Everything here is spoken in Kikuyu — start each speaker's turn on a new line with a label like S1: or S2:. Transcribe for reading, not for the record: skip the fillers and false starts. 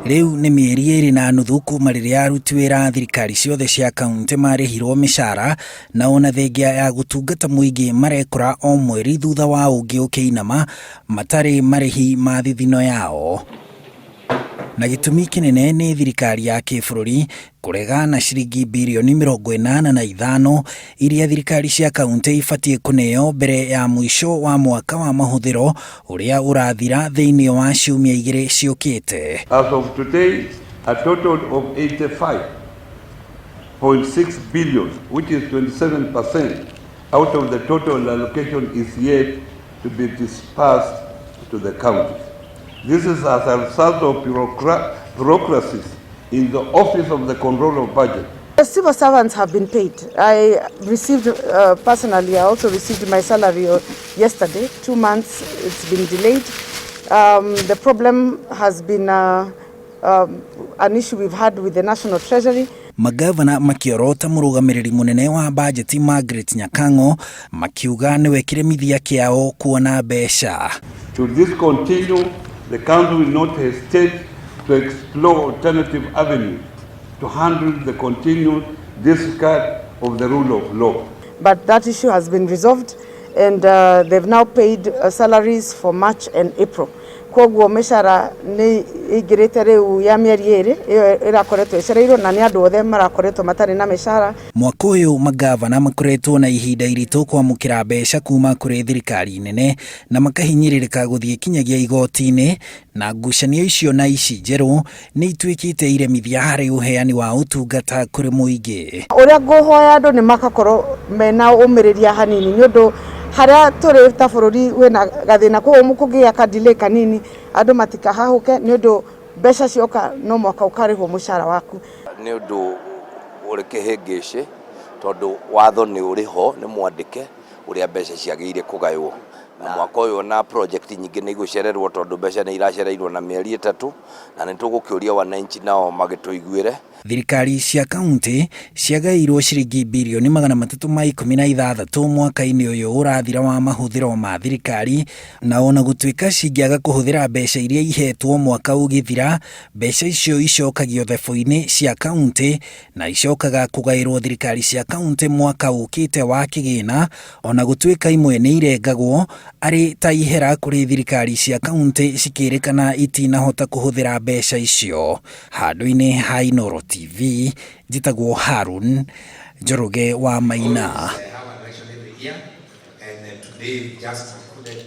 S1: Rĩu nĩ mĩeri 2.5 kuma rĩrĩa aruti wĩra a thirikari ciothe cia kaunti marĩhirwo mĩcara, na ona thengia ya gũtungata mũingĩ marekora o mweri thutha wa ũngĩ ũkĩinama matarĩ marĩhi ma thithino yao. Na gĩtũmi kĩnene nĩ thirikari ya kĩbũrũri kũrega na ciringi birioni 85 iria thirikari cia kaunti ibatiĩ kũneo mbere ya mũico wa mwaka wa mahũthĩro ũrĩa ũrathira thĩinĩ wa ciumia 2 ciũkĩte.
S2: As of today, a total of 85.6 billion, which is 27% out of the total allocation, is yet to be dispersed to the counties. This is as a result of bureaucracies in the Office of the Control of Budget.
S3: The civil servants have been paid. I received, personally, I also received my salary yesterday. 2 months, it's been delayed. The problem has been an issue we've had with the National Treasury.
S1: Magavana makĩorota mũrũgamĩrĩri mũnene wa bajeti Margaret Nyakang'o makiuga nĩwe kĩremithia kĩao kuona mbeca.
S2: Should this continue, the council will not hesitate to explore alternative avenues to handle the continued disregard of the rule of law.
S3: But that issue has been resolved, and they've now paid salaries for March and April. Koguo mĩcara nĩ ĩingĩrĩte rĩu ya mĩeri 2 ĩyo ĩrakoretwo ĩcereirwo, na nĩ andũ othe marakoretwo matarĩ na mĩcara.
S1: Mwaka ũyũ magavana makoretwo na ihinda iritũ kwamũkĩra mbeca kuma kũrĩ thirikari nene na makahinyĩrĩrĩka gũthiĩ kinyagia igoti-inĩ, na ngucanio icio na ici njerũ nĩ ituĩkĩte iremithia harĩ ũheani wa ũtungata kũrĩ mũingĩ.
S3: Ũrĩa ngũhoya andũ nĩ makakorwo mena ũmĩrĩria hanini, nĩ ũndũ harĩa tũrĩ ta bũrũri wĩna gathĩna, koguo kũngĩgĩa ka delay kanini andũ matikahahũke, nĩ ũndũ mbeca cioka no mwaka ũkarĩhwo mũcara waku.
S4: Nĩ ũndũ ũrĩ kĩhĩngĩcĩ, tondũ watho nĩ ũrĩ ho, nĩ mwandĩke ũrĩa mbeca ciagĩrĩire kũgaywo, na mwaka ũyũ na project nyingĩ nĩ igũcererwo tondũ mbeca nĩ iracereirwo na mĩeri 3, na nĩ tũgũkĩũria wananchi nao magĩtũiguĩre.
S1: Thirikari cia kaunti ciagaĩirwo ciringi birioni 316 mwaka-inĩ ũyũ ũrathira wa mahũthĩro ma thirikari, na ona gũtuĩka cingĩaga kũhũthĩra mbeca iria ihetwo mwaka ũgĩthira, mbeca icio icokagio thebũ-inĩ cia kaunti na icokaga kũgaĩrwo thirikari cia kaunti mwaka ũkĩte wa kĩgĩna, ona gũtuĩka imwe nĩ irengagwo arĩ ta ihera kũrĩ thirikari cia kaunti cikĩrĩkana itinahota kũhũthĩra mbeca icio. Handũ-inĩ ha Inooro TV, njĩtagwo Harun Njoroge wa Maina.
S5: Have an election every year, and today we just concluded our